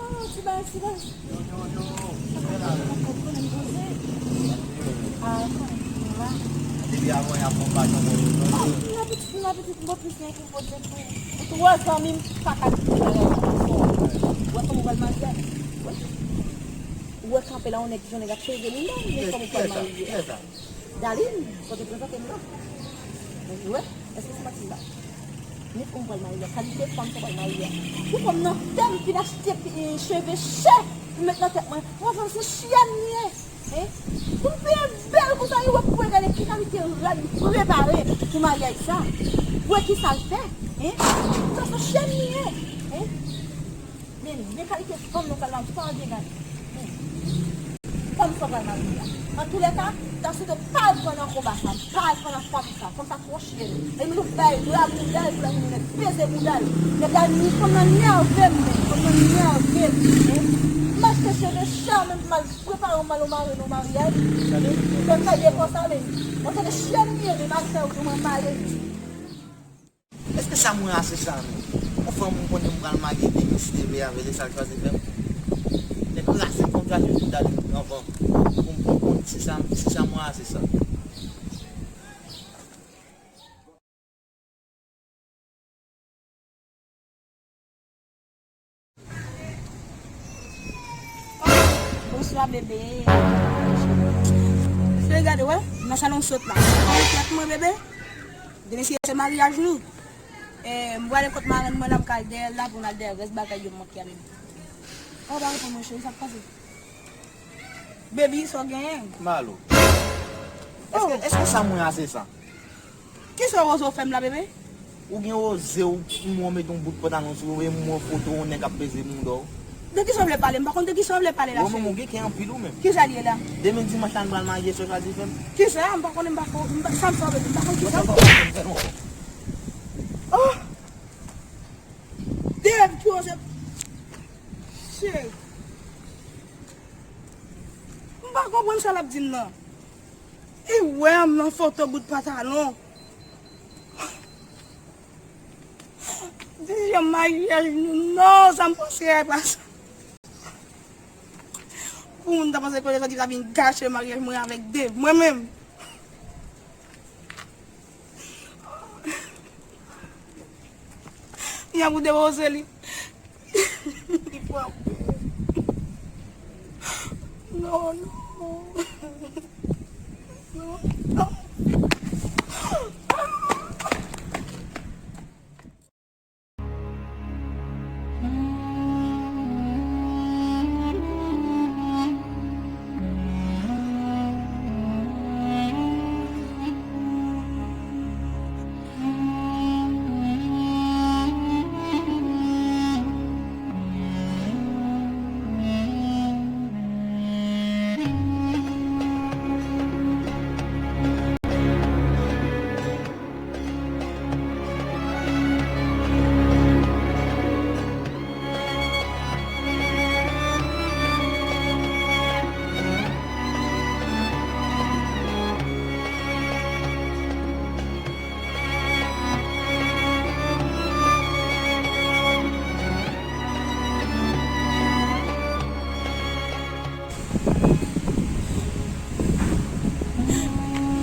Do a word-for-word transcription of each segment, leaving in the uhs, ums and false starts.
Oh, ti bagay, ti bagay. Yo, yo, yo, kounya la. Ou konnen m poze. Ah, ou konnen m la. Depi avan, y ap pran pa nan mwen. Oh, m la pitit, m la pitit, m pa plis gen ki m poze tou. Ou twò zanmi m pa ka di bagay sa. Ou wè kòman ou pral marye a? Ou wè kanpe la, yon nèg, yon nèg ap peze li non, men kòman ou pral marye a? Darline, kote prezante m la? Ou wè? Èske se manti m ba? Men kòman pral marye a? Kalite fanm sa pral marye a? Ou fanm nan fè m fin achte pi- cheve chè pou met nan tèt mwen. Mwen fanm se chyen m ye. Hein? Pou m byen bèl konsa, ou wè pou gade ki kalite rad m prepare pou maryaj sa. Ou wè ki sa l fè? Hein? Sa se chyen m ye. Hein? Men, men kalite fanm nou pral la, ou pa anvi gade. Men, fanm sa pral marye a. Antoulèka, ta sou do pa al pran nan konba sa, pa al pran nan fanm sa. Fanm sa twò chyen. E nou bay la bouda l, pou la nou nèg peze bouda l. Nèg la ni fanm nan nève m, men. Fanm nan nève m. Men, m achte cheve chè, men m al prepare yon mal, yon mari, yon maryaj. Fè m bay depo sa, men. Mwen se de chyen m ye, men m al fè yon mari. Èske sa mwen a se sa menm? Yon fanm mwen konnen mwen pral marye demen si Dye vle avè li, sa l chwazi fè m? Nèg kraze m, fò m chwazi pou dal anvan. Pou m pou m konn si sa, si sa mwen a se sa. Bonswa, bebe. Se gade, wè, nan salon sot la. Kèt mwen, bebe. Demen si se maryaj nou. E, m prale kot marenn mwen la, m ka al dèyè l la pou n al dèyè rès bagay yo m manke a, bebe. Ou pa reponn mwen, cheri, sa k pase? Bebe, sa w genyen? Malo. Èske, èske sa mwen a se sa? Kisa w oze w fè m la, bebe? Ou gen oze w, m wè w met yon bout pantalon sou ou, e m wè foto yon nèg ap peze mouda w. De kisa w vle pale? M pa konn de kisa w vle pale la, cheri. Ou menm ou gen kè anpil ou menm. Kisa l ye la? Demen dimanch la n pral marye, sa w chwazi fè m? Kisa? M pa konnen, m pa konn, m pa, sa m fè w, bebe, m pa konn kisa. Ou pa konn fè m ankò. Oh! Dev ki oze. Cheri. M pa konprann sa l ap di m nan. Li wè m nan foto bout pantalon. Dezyèm maryaj nou, non, sa m panse a pa sa. Pou moun ta panse ke lèzòt li ta vin gache maryaj mwen avèk Dave, mwen menm. Li ap depoze li. Li frape. Non, non. Non, non.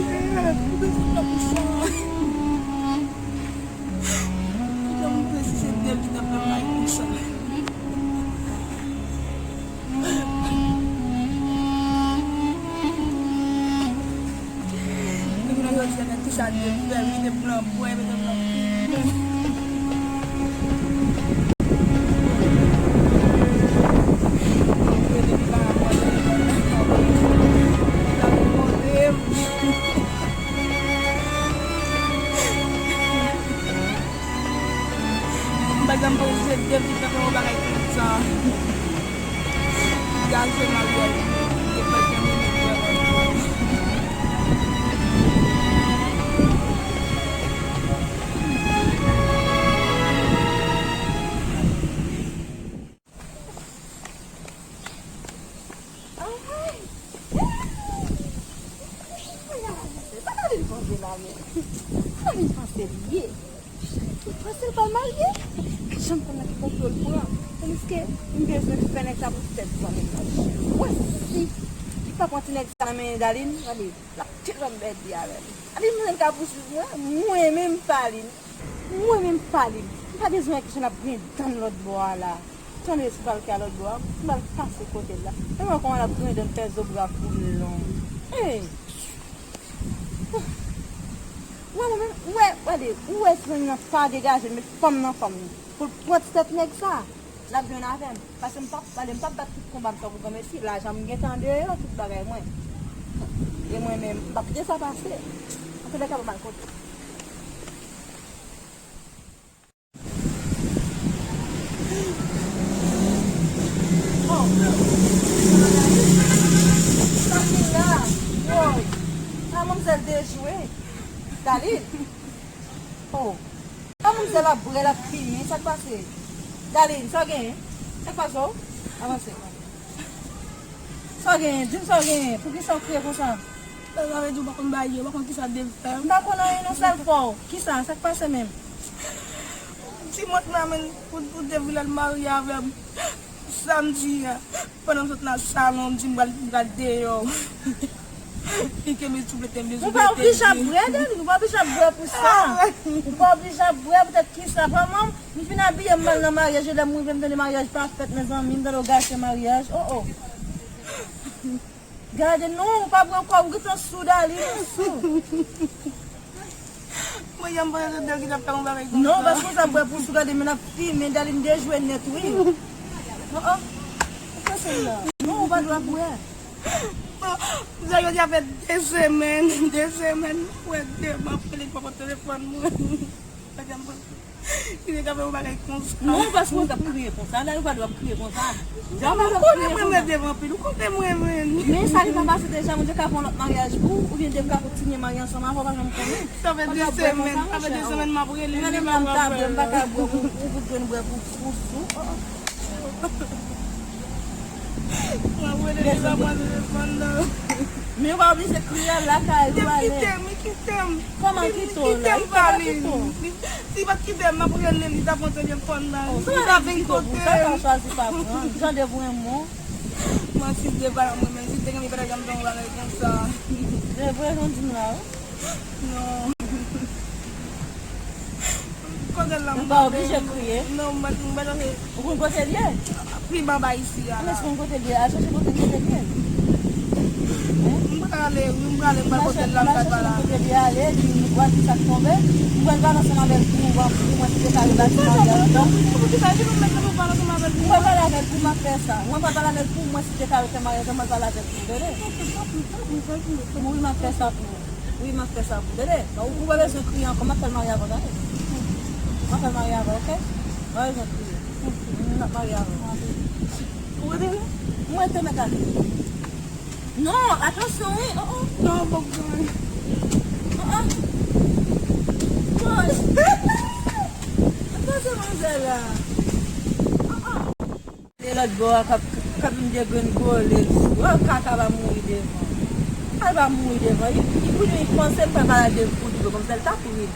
Yeah, pou bezwen nan pou sa. Jan m te si se Dev ki t ap fè m mal konsa. Depi nan jodi a, tout sa Dev fè, li te pran bwè, mete m nan prizon. Mwen rele li pa rapò, li pa reponn m. M pa janm panse se Dev ki fè m yon bagay konsa. Gaje maryaj mwen, li pa janm renmen mwen ankò. Ay! Sa Darline panse la menm? Sa Darline panse li ye? Li panse l pral marye? Ki jan m konn nan ki konplo l pran? Tandis ke m bezwen fè nèg sa pou tèt zanmi m nan. Mwen si li pa pran ti nèg sa nan men Darline, gade, l ap tèt zanmi bèdi avè l. Gade, manzèl ka pouswiv mwen, mwen menm pa li. Mwen menm pa li. M pa bezwen wè kijan l ap griyen dan l lòt bò a la. Tande si m pral kay lòt bò a, m pral pase kote l la. Mwen wè kòman l ap griyen dan l fè zo bra pou l long. Hey! Wè mwen menm, wè, gade, ou wè si zanmi nan pa degaje l, met fanm nan fanm li. Pou l pran ti tèt nèg sa, l ap jwenn avè m. Paske m p ap, gade, m p ap bat tout konba m tankou granmesi. Lajan m gentan deyò, tout bagay mwen. E mwen menm, m p ap kite sa pase. Antoulèka, m al kote. Oh. Sa ki la? Woy. A, manmzèl dejwe. Darline. Oh. A, manmzèl ap bwè, l ap fimen. Sa k pase? Darline, sa w genyen? Sa k pase w? Avanse. Sa w genyen? Di m sa w genyen. Poukisa w kriye konsa? Sa vle di w pa konn bagay yo, w pa konn kisa Dev fè. M pa konn anyen non, sèl fò w. Kisa? Sa k pase menm? Ti mont la menm pou, pou Dev vin al marye avè m samdi a. Pandan m sot nan salon, m di m pral, m pral deyò. Li kenbe souplete m, li souplete m. Ou pa oblije ap bwè, Darline, ou pa oblije ap bwè pou sa. Ou pa oblije ap bwè poutèt kisa? Kòman m fin abiye m mal nan maryaj, e lè m rive m tande maryaj pa fèt, mezanmi, m tande yo gate maryaj. Oh, oh. Gade, non, ou pa pran kò, ou gentan sou, Darline, ou sou. Mwen, janm panse se Dev ki t ap fè yon bagay konsa. Non, paske sa bwè pou sou, gade, men ap fimen, Darline dejwe nèt, wi. Oh, oh. Ou fè sèl la. Non, ou pa dwe ap bwè. Bon, sa yo di a fè de semèn, de semèn, mwen wè Dev, m ap rele, li pa pran telefòn mwen. Sa janm panse. Li te ka fè yon bagay konsa. Non, paske w t ap kriye konsa. Darline, ou pa dwe ap kriye konsa. Ou konnen mwen renmen Dev anpil, ou konnen mwen renmen. Men sa ki pa pase deja, Bondye ka fè yon lòt maryaj pou ou, oubyen Dev ka kontinye marye ansanm avè w, ou pa janm konnen. Sa fè de semèn, sa fè de semèn m ap rele l, li pa pran apèl. Gade m la, m ta bwè, m pa ka bwè, ou, ou, ou jwenn bwè pou, pou sou. Oh, oh. M ap rele li, li pa pran telefòn nan. Men ou pa oblije kriye, al lakay ou, ale. Dev kite m, li kite m. Kòman kite w la? Li pa kite w. Si li pa t kite m, m ap rele li, li t ap pran telefòn nan. Oh, li t ap vin kote m. Ou pa ka chwazi pa pran. Jan Dev renmen w. Manti, Dev pa renmen m. Si l te renmen m, li pa t ap janm fè yon bagay konsa. Dev, vrè jan w di m la, wi. Non. Kote l la, m pa oblije kriye. Non, m pa, m pa janm. Ou konn kote l ye? Pi anba isi a la. Èske ou konn kote l ye? Al chèche kote l ye. M prale, wi, m prale, m pral kote l la, m pral pale avè l. Kote l ye, ale, di m, gad sa k tonbe. M pral pale ansanm avè l pou, pou mwen si te ka rebati maryaj la. Poukisa epi nou mèt nan pou pale ansanm avè l pou mwen? M pral pale avè l pou m ap fè sa. Mwen pral pale avè l pou mwen si te ka refè maryaj la, m pral pale avè l pou, tande. Wi, m ap fè sa pou ou. Wi, m ap fè sa pou ou, tande. Ou, ou pa bezwen kriye ankò, m ap fè l marye avè w, tande. M ap fè l marye avè w, oke? Ou pa bezwen kriye. M ap marye avè w. Ou rete la? Mwen te mèt ale. Non, atansyon, wi. Oh, oh. Non, bon, bon. Oh, oh. Bon. Atansyon, manzè la. Oh, oh. Lè lòt bò a k ap, k ap vin degrengole, oh, kaka va mouri devan. Kaka va mouri devan. Li, li, li panse m pral pale a Dev pou li, bon, kòmsi l t ap ri.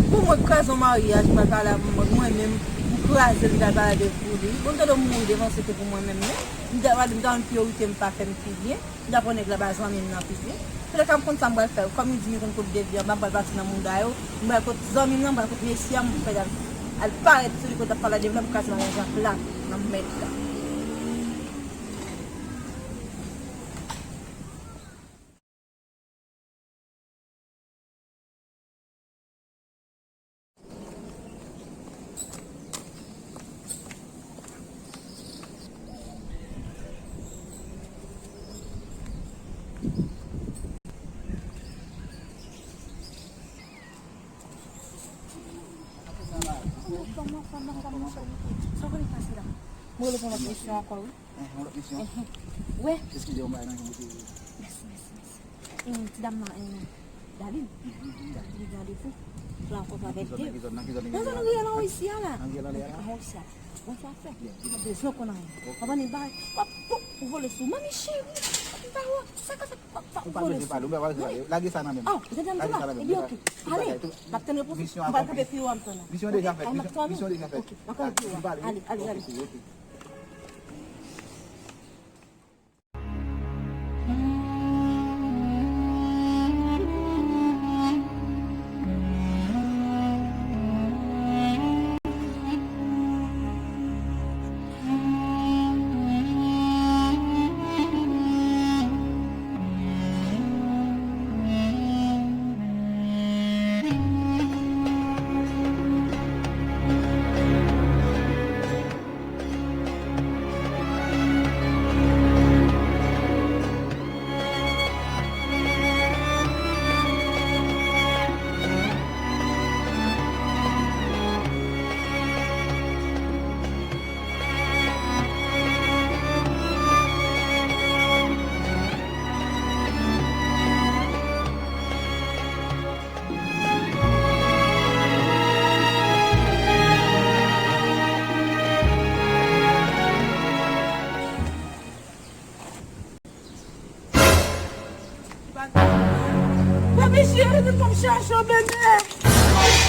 Pou mwen kraze yon maryaj, m pral pale a mwen, mwen menm, m kraze l, m pral pale a Dev pou li. Bon, m ta dwe mouri devan, se te pou mwen menm, men m ta, m ta yon priyorite, m pa fè m pi byen. M ta pran nèg la ba zanmi m nan pi byen. Antouka, m konn sa m pral fè. Kòm li di m li konn kot Dev ye anba, m pral pati nan mouda yo. M pral kot zanmi m nan, m pral kot mesye a, m pral al, al parèt sou li kote l ap pale a Dev la, m kraze maryaj la plat nan mèt la. Sa w konnen pase la? Mwen rele pou yon lòt misyon ankò, wi. Yon lòt misyon? Wè. Eskize m, bay nan yon kote. Mèsi, mèsi, mèsi. E, ti dam nan, e, Darline. Li gen randevou. Pou l rankontre avèk Dev. Nan zòn riyèl anwo isi a la. Anwo isi a. Bon, sa fè. Mwen bezwen konn anyen. Konprann li bay. Ou vole sou manmi cheri. Ou pa bezwen pale, ou pa bezwen pale. Lage sa nan men m. Lage sa nan men m. Ebyen, oke. Ale, m ap tann repons ou. M pral kanpe pi wo, m ap tann ou. Misyon deja fèt. Misyon deja fèt. Ale, ale, ale. Papi cheri, nou konn chache w, bebe.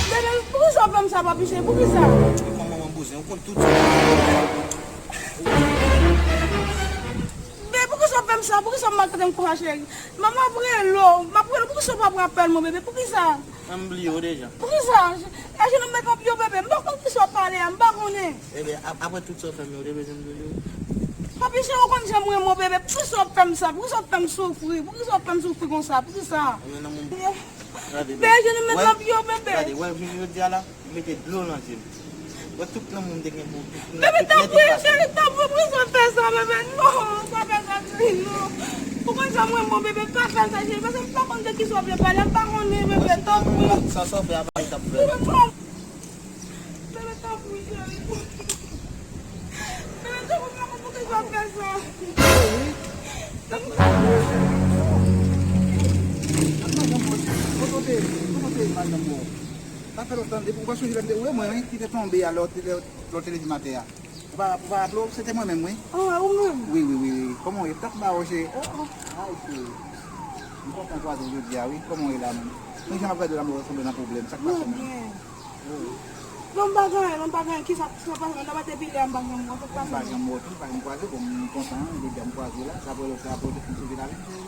Bebe, poukisa w fè m sa, papi cheri? Poukisa? Ou konn manman bouzen, ou konn tout sa. Bebe, poukisa w fè m sa? Poukisa w maltrete m konsa, cheri? Manman ap rele w, m ap rele w, poukisa w pa pran apèl mwen, bebe? Poukisa? An, m bliye w deja. Poukisa? E jenou m met nan pye w, bebe. M pa konn kisa w ap pale a, m pa konnen. Ebyen, ap-, apre tout sa w fè m yo, ou te bezwen m di w li? Papi cheri, ou konn jan m renmen w, bebe. Poukisa w ap fè m sa? Poukisa w ap fè m soufri? Poukisa w ap fè m soufri konsa? Poukisa? Ebyen, nan moun. Gade, bebe, jenou m met nan pye w, bebe. Gade, wè, vini jodi a la. Ou mete dlo nan je m. Wè tout lanmou m te gen pou ou. Bebe, tanpri, cheri, tanpri, poukisa w fè sa, bebe? Non, pa fè sa, cheri, non. Ou konn jan m renmen w, bebe, pa fè sa, cheri, paske m pa konn de kisa w vle pale, m pa konnen, bebe, tanpri. Sa, sa w fè a pa li t ap fè. Bebe, non. Bebe, tanpri, cheri. Bebe, tanpri, m pa konn poukisa w fè sa. Cheri, tanpri, cheri. Ak madanm mwen, kote w te, kote w te, madanm mwen? Sa fè lontan, depi ou pa sonje lè m te, ou e mwen, wi, ki te tonbe a lè w te, lè w te leve maten a. Ou pa, ou pa raple w, se te mwen menm, wi. Ah, ou menm? Wi, wi, wi, wi. Kòman w ye? Tank ba w, cheri. Oh, oh. Ay, cheri. M kontan kwaze w jodi a, wi. Kòman w ye la menm? Men jan m ap gade w la, m wè w sanble nan pwoblèm. Sa k pase menm? Mwen byen. Oh. Non, m pa gen anyen, non, m pa gen anyen. Kisa, kisa k pase menm? Nan maten pile a, m pa janm wè w. Sa k pase menm? M pa janm wè w tou, m pa janm kwaze w. Bon, m kontan, jodi a m kwaze w la. Sa premye fwa m sove lavi m, cheri.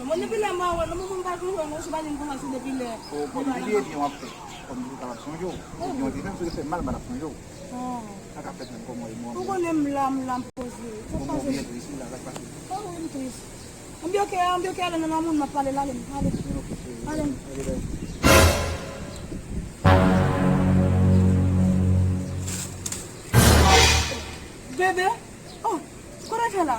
Mwen depi lè m pa wè, non, mwen pa konn wè, mwen se pa di m konn wè, se depi lè. O, kòm li byen, byen w ap fè. Kòm li kapab sonje w. Ou byen w te fè m, si w te fè m mal, m pa t ap sonje w. Sa k ap fèt menm, kòman w ye, mwen byen. Ou konnen m la, m la, m poze. Sa k pase? Mwen byen tris, wi, la, sa k pase? O, wi, m tris. M byen oke, m byen oke, ale nan lanmou, n ap pale, ale, ale. Byen oke, cheri. Ale. Ale, bye. Bebe? Oh, kote w fè la?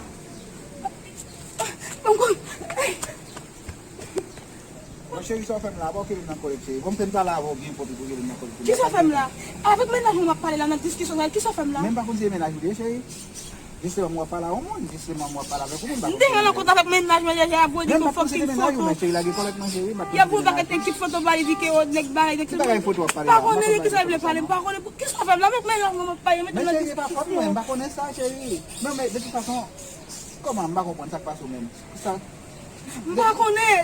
Bon, cheri, sa w fè m la, pa w kite m nan kòlèk, cheri. Bon, m te pale avè w byen pwòp, epi w kite m nan kòlèk. Kisa w fè m la? Avèk mennaj mwen m ap pale la nan diskisyon sa, kisa w fè m la? Men m pa konn si se mennaj ou li ye, cheri. Jisteman, m w ap pale a yon moun, jisteman, m w ap pale avèk yon moun, m pa konn si se mennaj ou. M te gen kòntak avèk mennaj mwen deja, y ap voye foto, y ap voye yon pakèt ekip foto ba li, di ke nèg bagay, nèg bagay foto w ap pale la. M pa konnen de kisa l vle pale, m pa konnen pou kisa w fè m la, avèk mennaj mwen m ap pale, mete nan diskisyon. Men cheri, e pa fòt mwen, m pa konnen sa, cheri. Men, men, de tout fason, kòman, m pa konprann sa k pase w menm. Sa, m pa konnen,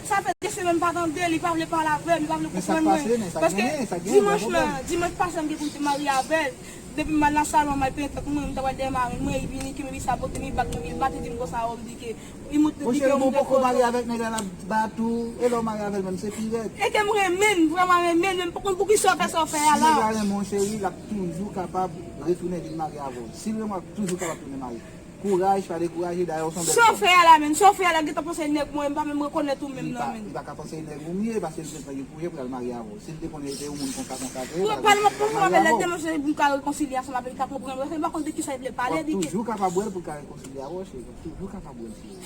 sa fè de semèn m pa tande l, li pa vle pale avè m, li pa vle konprann mwen. Paske dimanch la, dimanch pase m gen pou m te marye avè l. Depi m al nan salon, m al penyen tèt mwen, m ta pral dèyè mari mwen, li vini ki m, li sabote m, li bat mwen, li bat, li di m konsa, o, m di ke, li montre m di ke ou poko marye avèk nèg la, l ap bat ou, e lè w marye avè l menm, se pi rèd. E ke m renmen l, m vrèman renmen l, men m pa konn poukisa w fè sa w fè a la. Si nèg la renmen w, cheri, l ap toujou kapab retounen vin marye avè w. Si l renmen w, l ap toujou kapab tounen marye. Kouraj, pa dekouraje, dayè ou se yon bèl fanm. Sa w fè a la menm, sa w fè a la, gentan panse nèg mwen, m pa menm rekonèt ou menm nan menm. Li pa ka panse nèg ou m ye, paske l gentan gen pwojè pou l al marye avè w. Si l te konnen se yon moun konsa, konsa, te, li pa t ap vin marye avè w. Lè demen se pou m ka rekonsilye ansanm avè l, li ka konprann mwen, paske m pa konn de kisa l vle pale, di ke. W ap toujou kapab wè l pou l ka rekonsilye avè w, cheri. W ap toujou kapab wè l, cheri.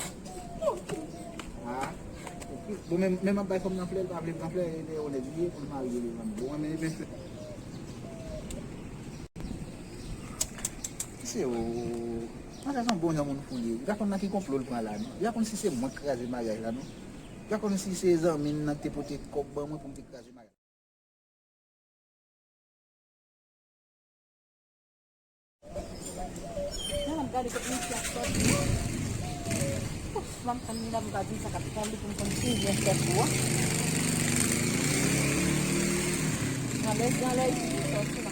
Ah. Bon, men, men m ap bay fanm nan flè, l pa vle pran flè, e de onèt li ye pou l marye li menm. Bon, men, men flè. Se ou. Mwen sa se yon bon jan moun fou li ye. Li pa konn nan ki konplo l pran la, non. Li pa konn si se mwen k kraze maryaj la, non. Li pa konn si se zanmi l nan ki te pote kòb ban mwen pou m te kraze maryaj. Nan ap gade kot misye ap sòti. M ap tann li la pou m ka di l sa k ap pran li pou m konn si l byen fè tou a. Anlè, anlè, sòti la.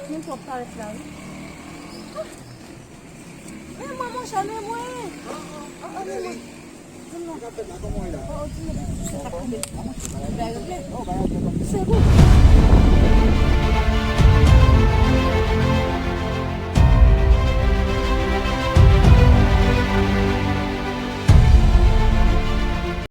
Moun twòp parèt la, wi. Men mwen, monchè, men mwen. Oh, oh, men mwen. Di m non. Sa k ap fèt la? Kòman w ye la? Oh, oh, di m non. Sa k ap fèt la? Bagay regle. Oh, bagay regle. Se bon.